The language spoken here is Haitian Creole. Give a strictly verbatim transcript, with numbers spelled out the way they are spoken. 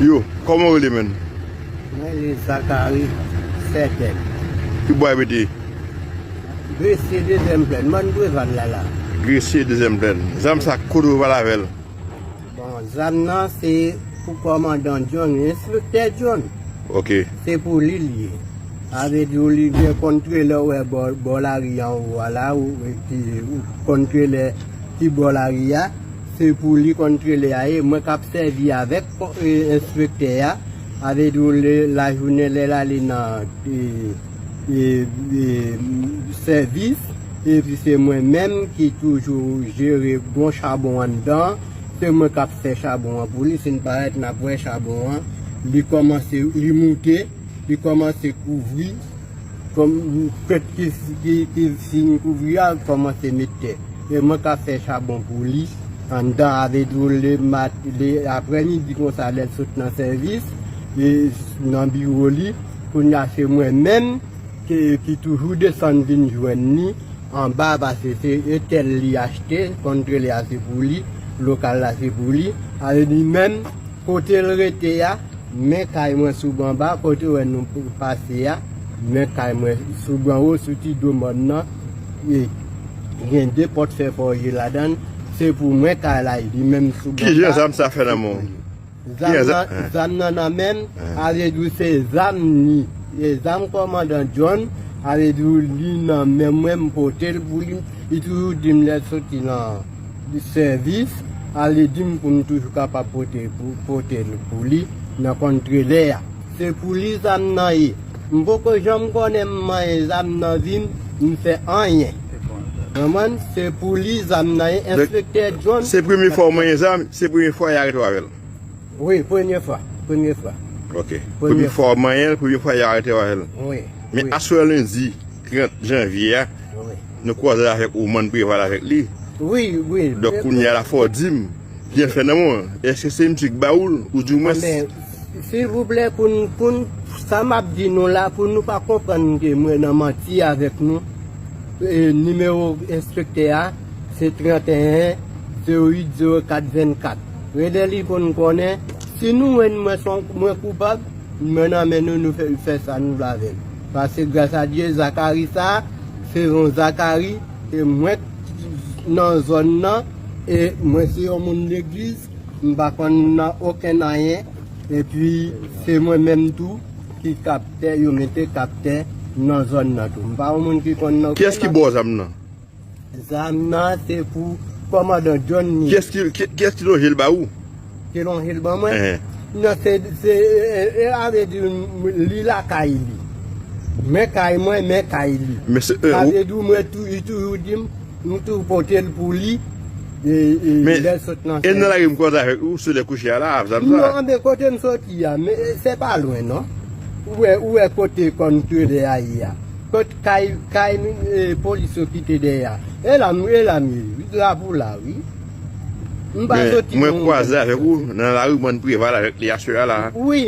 Yo, kòman w rele, menn? Mwen rele Zacharie Sètèl. Ki bò w abite? Gresye, dezyèm plèn. Mòn Preval la, la. Gresye, dezyèm plèn. Zam sa, kote w pral avè l? Bon, zam nan se pou kòmandan John, enspektè John. Ok. Se pou li l ye. Sa vle di w li gen kòntrelè w wè bò, bò lari anwo a la, ou, ki, ou kòntrelè ki bò lari a, se pou li kòntrelè a ye. Mwen k ap sèvi avèk kò-, e, enspektè a, sa vle di w lè lajounen lè l ale nan, e, e, e, sèvis, epi se mwen menm ki toujou jere bon chabon anndan, se mwen k ap fè chabon an pou li, si n parèt n ap wè chabon an, li kòmanse, li moute, li kòmanse kouvri, kòm, pèt ki, ki, ki fin kouvri a, kòmanse met tè. E mwen k ap fè chabon pou li, anndan, sa vle di w lè mat-, lè aprèmidi konsa, lè l sot nan sèvis, e nan biwo li, kounye a se mwen menm ki, ki toujou desann vin jwenn li anba, paske se etèl li achte, kòntrelè a se pou li, lokal la se pou li, sa vle di menm kote l rete a, men kay mwen sou anba, kote w wè nou pase a, men kay mwen sou anwo, sou ti do mòn nan, e gen de pòt fè fòje ladan l, se pou mwen kay la, li menm sou anba. Kijan zam sa fè nan men w? Zam nan, zam nan nan men m, sa vle di w se zam ni. E zam kòmandan John, sa vle di w li nan men mwen, m pote l pou li. Li toujou di m lè l soti nan sèvis, sa vle di m pou m toujou kapab pote, pou, pote l pou li nan kòntrelè a. Se pou li zam nan ye. M poko janm konnen m manyen zam nan vi m, m fè anyen. Konprann? Se pou li zam nan ye, enspektè John. Se premye fwa w manyen zam, se premye fwa y arete w avè l? Wi, premye fwa. Premye fwa. Ok. Premye fwa w manyen l, premye fwa y arete w avè l. Wi. Men aswè lendi trant janvye a, nou kwaze avèk Ouman Preval avèk li. Wi, wi. Donk, kounye a la fò w di m, byen fè nan mwen, èske se misye ki ba ou l, ou di mwen? Men, silvouplè, pou n, pou n, sa m ap di nou la, pou nou pa konprann ke mwen nan manti avèk nou, e, nimewo enspektè a, se trant e en, zewo uit, zewo kat, vennkat. Rele li pou n konnen. Si nou jwenn mwen, se mwen koupab, mwen nan men nou, nou fè, fè sa nou vle avè l. Paske gras a Dye, Zakari sa, se yon Zakari, e mwen nan zòn nan, e mwen se yon moun legliz, m pa konn nan okenn anyen, epi se mwen menm tou ki kaptè, yo mete kaptè nan zòn nan tou. M pa yon moun ki konn nan okenn. Kiyès ki ba w zam nan? Zam nan se pou kòmandan John ni. Kiyès ki, ki, kiyès ki lonje l ba ou? Ki lonje l ban mwen? Ehe. Non, se, se, e, e, sa vle di li lakay li. Men kay mwen, men kay li. Men se, e, sa vle di mwen tou, li toujou di m, m tou pote l pou li, e, e, lè l sot nan sèvis. E nan lari m kwaze avèk ou, sou lè kouche a la, avèk zam sa? Non, men kote m soti a, men, e, se pa lwen, non. Ou wè, ou wè kote kòntrelè a ye a. Kot kay, kay, e, polis yo kite dèyè a. E la m, e la m ye, wi, la pou la, wi. M pa soti. Men mwen kwaze avèk ou nan lari Mòn Preval avèk li aswè a la. Wi.